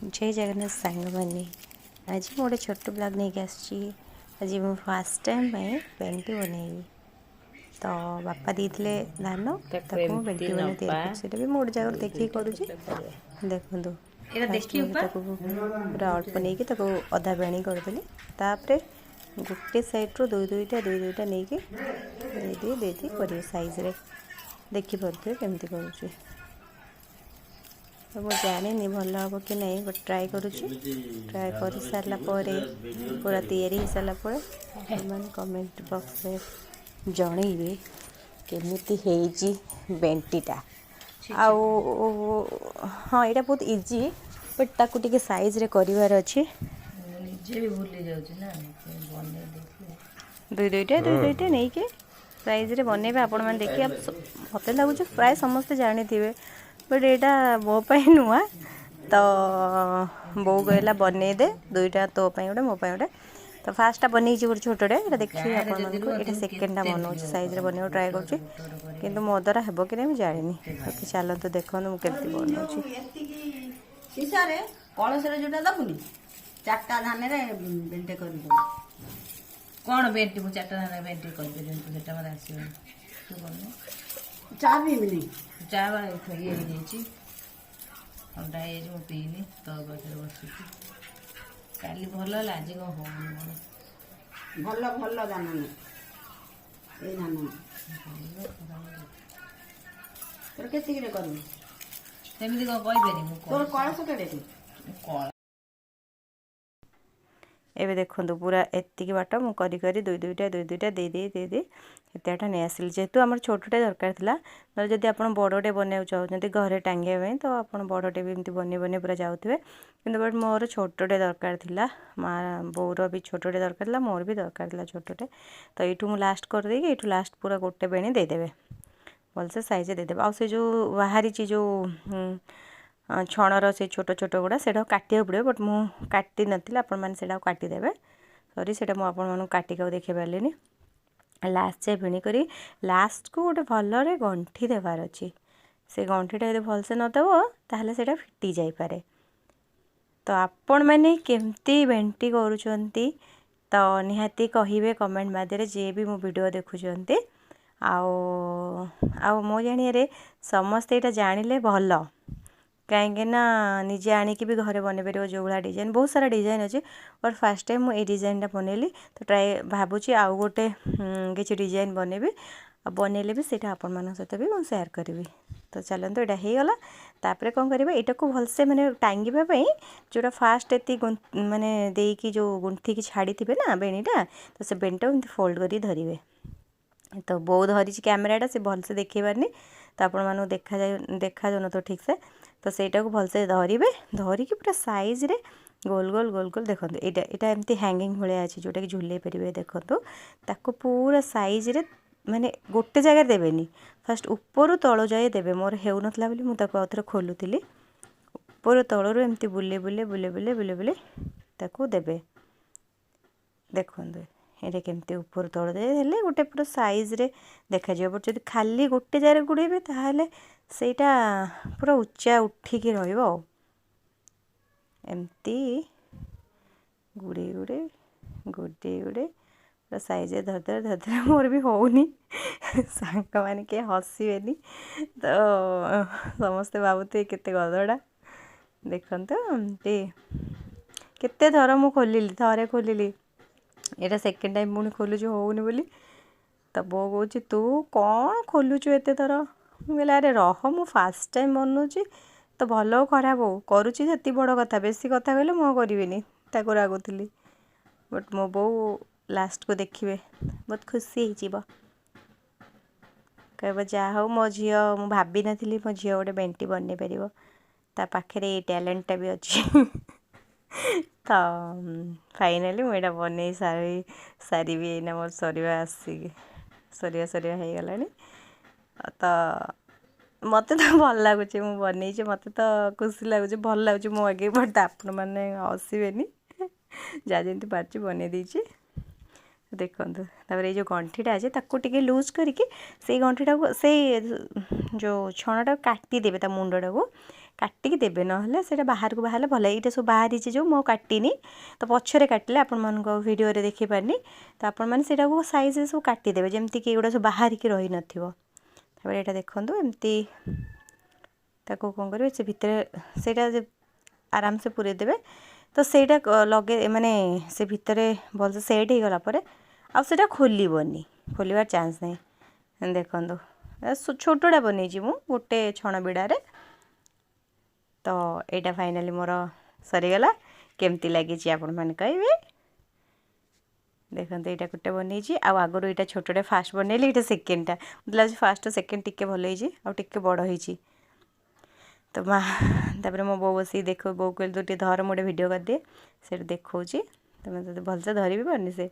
ଜୟ ଜଗନ୍ନାଥ ସାଙ୍ଗମାନେ, ଆଜି ମୁଁ ଗୋଟେ ଛୋଟ ବ୍ଲଗ୍ ନେଇକି ଆସିଛି। ଆଜି ମୁଁ ଫାର୍ଷ୍ଟ ଟାଇମ୍ ପାଇଁ ପେଣ୍ଟି ବନେଇବି। ତ ବାପା ଦେଇଥିଲେ ଧାନ, ତାକୁ ତାକୁ ମୁଁ ଏମିତି ବେଣ୍ଟି ବନେଇ ତିଆରି ନବା କରୁଛି। ସେଇଟା ବି ମୁଁ ଗୋଟେ ଜାଗାରୁ ଦୁଇ ଦେଖିକି ଦୁଇଟା କରୁଛି। ଟୁକୁଡ଼ା କରିବା। ଦେଖନ୍ତୁ, ଏଇଟା ଫାଷ୍ଟ ଦେଖିବୁ ମୁଁ ପା। ତାକୁ ପୁରା ଅଳ୍ପ ନେଇକି ତାକୁ ଅଧା ବେଣୀ କରିଦେଲି। ତାପରେ ଗୋଟେ ସାଇଡ଼୍ରୁ ଦୁଇ ଦୁଇଟା ଦୁଇ ଦୁଇଟା ନେଇକି ଦେଇ ଦେଇ ଦେଇ ଦେଇ କରିବେ। ସାଇଜ୍ରେ ଦେଖିପାରୁଥିବେ କେମିତି କରୁଛି। ତ ମୁଁ ଜାଣିନି ଭଲ ହେବ କି ନାହିଁ, ବଟ୍ ଟ୍ରାଏ କରୁଛି। ଟ୍ରାଏ କରିସାରିଲା ପରେ, ପୁରା ତିଆରି ହେଇସାରିଲା ପରେ ଆପଣମାନେ କମେଣ୍ଟ ବକ୍ସରେ ଜଣେଇବେ କେମିତି ହେଇଛି ବେଣ୍ଟିଟା। ଆଉ ହଁ, ଏଇଟା ବହୁତ ଇଜି, ବଟ୍ ତାକୁ ଟିକେ ସାଇଜ୍ରେ କରିବାର ଅଛି। ମୁଁ ନିଜେ ବି ଭୁଲି ଯାଉଛି ନା, ବନେଇ ଦେଇଥିଲି। ଦୁଇ ଦୁଇଟା ଦୁଇ ଦୁଇଟା ନେଇକି ସାଇଜ୍ରେ ବନେଇବେ। ଆପଣମାନେ ଦେଖିବେ, ମୋତେ ଲାଗୁଛି ପ୍ରାୟ ସମସ୍ତେ ଜାଣିଥିବେ, ବଟ୍ ଏଇଟା ମୋ ପାଇଁ ନୂଆ। ତ ବୋଉ କହିଲା, ବନେଇଦେ ଦୁଇଟା, ତୋ ପାଇଁ ଗୋଟେ, ମୋ ପାଇଁ ଗୋଟେ। ତ ଫାର୍ଷ୍ଟଟା ବନେଇଛି ଗୋଟେ ଛୋଟଟେ, ଏଇଟା ଦେଖିବି ଗାଁରେ ଯଦି ଆପଣମାନଙ୍କୁ। ଏଇଟା ରୁହନ୍ତି ସେକେଣ୍ଡଟା କେତେ ବନଉଛି, ଭିଡ଼ ସାଇଜ୍ରେ କରନ୍ତି। ବନେଇବାକୁ ଟ୍ରାଏ ଗୋଟେ କରୁଛି, ଗୋଟେ ଗୋଟେ ଗୋଟେ କିନ୍ତୁ କରିକି ମୋ ଦ୍ୱାରା ହେବ କି ନାହିଁ ମୁଁ ଜାଣିନି। କେତେ ଓକେ, ଭାଇ। ଚାଲନ୍ତୁ, ଦେଖନ୍ତୁ ମୁଁ କେମିତି ବନଉଛି। ଏତିକି ସିସାରେ କଳସରେ ଯୋଉଟା ଦବୁନି, ଚାରିଟା ଧାନରେ ବେଣ୍ଟେ କରିଦବୁ। କଣ ବେଣ୍ଟି? ମୁଁ ଚାରିଟା ଧାନ ବେଣ୍ଟି କରିପାରିବିନି ତ, ସେଟା ମତେ ଆସିବନି। ତୁ କରୁନୁ। ଚା ପିଇବିନି। ଚା ବା ଇଏ ହେଇଯାଇଛି, ଥଣ୍ଡା ହେଇଯାଇଛି। ମୁଁ ପିଇନି, ତୋ ପାଖରେ ବସିଛି। କାଲି ଭଲ ହେଲା, ଆଜି କଣ ହଉନି ମୋର। ଭଲ ଭଲ ଧାନ ନୁହେଁ, ଏଇ ଧାନ ନୁହେଁ। ଭଲ ଖରାପ। ତୋର କେତିକିରେ କରିବୁ? ସେମିତି କଣ କହିପାରିବି ମୁଁ? ତୋର କଳସ କେଡ଼େଟେ? କଳ ଏବେ ଦେଖନ୍ତୁ, ପୁରା ଏତିକି ବାଟ ମୁଁ କରି କରି ଦୁଇ ଦୁଇଟା ଦୁଇ ଦୁଇଟା ଦେଇ ଦେଇ ଦେଇ ଦେଇ ଏତେ ବାଟ ନେଇ ଆସିଲି। ଯେହେତୁ ଆମର ଛୋଟଟେ ଦରକାର ଥିଲା, ନହେଲେ ଯଦି ଆପଣ ବଡ଼ଟେ ବନେଇବାକୁ ଚାହୁଁଛନ୍ତି ଘରେ ଟାଙ୍ଗିବା ପାଇଁ, ତ ଆପଣ ବଡ଼ଟେ ବି ଏମିତି ବନେଇ ବନେଇ ପୁରା ଯାଉଥିବେ। କିନ୍ତୁ ବଟ୍ ମୋର ଛୋଟଟେ ଦରକାର ଥିଲା। ମା ବୋଉର ବି ଛୋଟଟେ ଦରକାର ଥିଲା, ମୋର ବି ଦରକାର ଥିଲା ଛୋଟଟେ। ତ ଏଇଠୁ ମୁଁ ଲାଷ୍ଟ କରିଦେଇକି ଏଇଠୁ ଲାଷ୍ଟ ପୁରା ଗୋଟେ ବେଣୀ ଦେଇଦେବେ, ଭଲସେ ସାଇଜ୍ ଦେଇଦେବେ। ଆଉ ସେ ଯେଉଁ ବାହାରିଛି ଯେଉଁ ଛଣର ସେ ଛୋଟ ଛୋଟ ଗୁଡ଼ା, ସେଇଟାକୁ କାଟିବାକୁ ପଡ଼ିବ, ବଟ୍ ମୁଁ କାଟି ନଥିଲି। ଆପଣମାନେ ସେଇଟାକୁ କାଟିଦେବେ। ସରି, ସେଇଟା ମୁଁ ଆପଣମାନଙ୍କୁ କାଟିକି ଆଉ ଦେଖାଇ ପାରିଲିନି। ଲାଷ୍ଟ ଯାଏ ଭିଣି କରି ଲାଷ୍ଟକୁ ଗୋଟେ ଭଲରେ ଗଣ୍ଠି ଦେବାର ଅଛି। ସେ ଗଣ୍ଠିଟା ଯଦି ଭଲସେ ନଦେବ, ତାହେଲେ ସେଇଟା ଫିଟି ଯାଇପାରେ। ତ ଆପଣମାନେ କେମିତି ବେଣ୍ଟି କରୁଛନ୍ତି, ତ ନିହାତି କହିବେ କମେଣ୍ଟ ମାଧ୍ୟମରେ, ଯିଏ ବି ମୋ ଭିଡ଼ିଓ ଦେଖୁଛନ୍ତି। ଆଉ ମୋ ଜାଣିବାରେ ସମସ୍ତେ ଏଇଟା ଜାଣିଲେ ଭଲ, କାହିଁକି ନା ନିଜେ ଆଣିକି ବି ଘରେ ବନେଇ ପାରିବ ଯେଉଁ ଭଳିଆ ଡିଜାଇନ୍। ବହୁତ ସାରା ଡିଜାଇନ୍ ଅଛି, ବଟ୍ ଫାର୍ଷ୍ଟ ଟାଇମ୍ ମୁଁ ଏଇ ଡିଜାଇନ୍ଟା ବନେଇଲି। ତ ଟ୍ରାଏ ଭାବୁଛି ଆଉ ଗୋଟେ କିଛି ଡିଜାଇନ୍ ବନେଇବି, ଆଉ ବନେଇଲେ ବି ସେଇଟା ଆପଣମାନଙ୍କ ସହିତ ବି ମୁଁ ସେୟାର କରିବି। ତ ଚାଲନ୍ତୁ, ଏଇଟା ହେଇଗଲା। ତାପରେ କ'ଣ କରିବା? ଏଇଟାକୁ ଭଲସେ ମାନେ ଟାଙ୍ଗିବା ପାଇଁ ଯେଉଁଟା ଫାଷ୍ଟ ଏତିକି ମାନେ ଦେଇକି ଯେଉଁ ଗୁନ୍ଥିକି ଛାଡ଼ିଥିବେ ନା ବେଣୀଟା, ତ ସେ ବେଣୀଟାକୁ ଏମିତି ଫୋଲ୍ଡ କରିକି ଧରିବେ। ତ ବୋଉ ଧରିଛି କ୍ୟାମେରାଟା, ସେ ଭଲସେ ଦେଖେଇ ପାରୁନି, ତ ଆପଣମାନଙ୍କୁ ଦେଖାଯାଉନଥିବ ଠିକ୍ସେ। ତ ସେଇଟାକୁ ଭଲସେ ଧରିବେ, ଧରିକି ପୁରା ସାଇଜ୍ରେ ଗୋଲ ଗୋଲ ଗୋଲ ଗୋଲ। ଦେଖନ୍ତୁ, ଏଇଟା ଏମିତି ହ୍ୟାଙ୍ଗିଂ ଭଳିଆ ଅଛି, ଯେଉଁଟାକି ଝୁଲେଇ ପାରିବେ। ଦେଖନ୍ତୁ, ତାକୁ ପୁରା ସାଇଜ୍ରେ ମାନେ ଗୋଟେ ଜାଗାରେ ଦେବେନି, ଫାଷ୍ଟ ଉପରୁ ତଳ ଯାଏ ଦେବେ। ମୋର ହେଉନଥିଲା ବୋଲି ମୁଁ ତାକୁ ଆଉଥରେ ଖୋଲୁଥିଲି। ଉପରୁ ତଳରୁ ଏମିତି ବୁଲେଇ ବୁଲେଇ ବୁଲେଇ ବୁଲେଇ ବୁଲେଇ ବୁଲେଇ ତାକୁ ଦେବେ। ଦେଖନ୍ତୁ, ଏଇଟା କେମିତି ଉପରୁ ତଳ ଦେଲେ ଗୋଟେ ପୁରା ସାଇଜ୍ରେ ଦେଖାଯିବ। ବଟ୍ ଯଦି ଖାଲି ଗୋଟେ ଜାଗାରେ ଗୁଡ଼େଇବେ, ତାହେଲେ ସେଇଟା ପୁରା ଉଚ୍ଚା ଉଠିକି ରହିବ। ଆଉ ଏମିତି ଗୁଡ଼େଇ ଗୁଡ଼େଇ ଗୁଡ଼େଇ ଗୁଡ଼େଇ ପୁରା ସାଇଜ୍ରେ ଧରି ଧରି ଧରି ଧରି, ମୋର ବି ହେଉନି। ସାଙ୍ଗମାନେ କିଏ ହସିବେନି ତ, ସମସ୍ତେ ଭାବୁଥିବେ କେତେ ଗଧଟା। ଦେଖନ୍ତୁ, ଏମିତି କେତେ ଥର ମୁଁ ଖୋଲିଲି। ଥରେ ଖୋଲିଲି, ଏଇଟା ସେକେଣ୍ଡ ଟାଇମ୍ ପୁଣି ଖୋଲୁଛି ହେଉନି ବୋଲି। ତ ବୋଉ କହୁଛି, ତୁ କ'ଣ ଖୋଲୁଛୁ ଏତେ ଥର? ମୁଁ କହିଲି, ଆରେ ରହ, ମୁଁ ଫାର୍ଷ୍ଟ ଟାଇମ୍ ବନଉଛି, ତ ଭଲ ହଉ ଖରାପ ହଉ କରୁଛି ସେତିକି ବଡ଼ କଥା। ବେଶୀ କଥା କହିଲେ ମୁଁ ଆଉ କରିବିନି, ତାକୁ ରାଗୁଥିଲି। ବଟ୍ ମୋ ବୋଉ ଲାଷ୍ଟକୁ ଦେଖିବେ ବହୁତ ଖୁସି ହେଇଯିବ, କହିବ, ଯାହା ହଉ ମୋ ଝିଅ, ମୁଁ ଭାବିନଥିଲି ମୋ ଝିଅ ଗୋଟେ ବେଣ୍ଟି ବନେଇ ପାରିବ, ତା ପାଖରେ ଏଇ ଟ୍ୟାଲେଣ୍ଟଟା ବି ଅଛି। ତ ଫାଇନାଲି ମୁଁ ଏଇଟା ବନେଇ ସାରିବି। ଏଇନା ମୋର ସରିବା ଆସିକି ସରିବା ସରିବା ହେଇଗଲାଣି। ତ ମୋତେ ତ ଭଲ ଲାଗୁଛି, ମୁଁ ବନେଇଛି, ମୋତେ ତ ଖୁସି ଲାଗୁଛି, ଭଲ ଲାଗୁଛି ମୁଁ ଆଗେ। ବଟ୍ ଆପଣମାନେ ହସିବେନି। ଯାହା ଯେମିତି ପାରୁଛି ବନେଇ ଦେଇଛି। ଦେଖନ୍ତୁ, ତାପରେ ଏଇ ଯେଉଁ ଗଣ୍ଠିଟା ଅଛି, ତାକୁ ଟିକେ ଲୁଜ୍ କରିକି ସେଇ ଗଣ୍ଠିଟାକୁ, ସେଇ ଯେଉଁ ଛଣଟାକୁ କାଟିଦେବେ, ତା ମୁଣ୍ଡଟାକୁ। କାଟିକି ଦେବେ, ନହେଲେ ସେଇଟା ବାହାରକୁ ବାହାରିଲେ ଭଲ। ଏଇଟା ସବୁ ବାହାରିଛି ଯେଉଁ ମୁଁ ଆଉ କାଟିନି, ତ ପଛରେ କାଟିଲେ ଆପଣମାନଙ୍କୁ ଆଉ ଭିଡ଼ିଓରେ ଦେଖିପାରିନି। ତ ଆପଣମାନେ ସେଇଟାକୁ ସାଇଜ୍ରେ ସବୁ କାଟିଦେବେ, ଯେମିତିକି ଏଗୁଡ଼ା ସବୁ ବାହାରିକି ରହିନଥିବ। ତାପରେ ଏଇଟା ଦେଖନ୍ତୁ, ଏମିତି ତାକୁ କ'ଣ କରିବେ, ସେ ଭିତରେ ସେଇଟା ଆରାମସେ ପୂରେଇ ଦେବେ। ତ ସେଇଟା ଲଗେଇ ମାନେ ସେ ଭିତରେ ଭଲସେ ସେଟ୍ ହେଇଗଲା ପରେ ଆଉ ସେଇଟା ଖୋଲିବନି, ଖୋଲିବାର ଚାନ୍ସ ନାହିଁ। ଦେଖନ୍ତୁ, ଛୋଟଟା ବନେଇଛି ମୁଁ ଗୋଟେ ଛଣ ବିଡ଼ାରେ। ତ ଏଇଟା ଫାଇନାଲି ମୋର ସରିଗଲା। କେମିତି ଲାଗିଛି ଆପଣମାନେ କହିବେ। ଦେଖନ୍ତୁ, ଏଇଟା ଗୋଟେ ବନେଇଛି ଆଉ ଆଗରୁ ଏଇଟା ଛୋଟଟା ଫାଷ୍ଟ ବନେଇଲି, ଏଇଟା ସେକେଣ୍ଡଟା। ମୋତେ ଲାଗୁଛି ଫାଷ୍ଟ ସେକେଣ୍ଡ ଟିକେ ଭଲ ହେଇଛି ଆଉ ଟିକେ ବଡ଼ ହେଇଛି। ତ ମା ତାପରେ ମୋ ବୋଉ ବସିକି ଦେଖ, ବୋଉ କହିଲି ତୁ ଟିକେ ଧର, ମୁଁ ଗୋଟେ ଭିଡ଼ିଓ କରିଦିଏ। ସେଇଠି ଦେଖାଉଛି, ତୁମେ ଯଦି ଭଲସେ ଧରି ବି ପାରୁନି ସେ।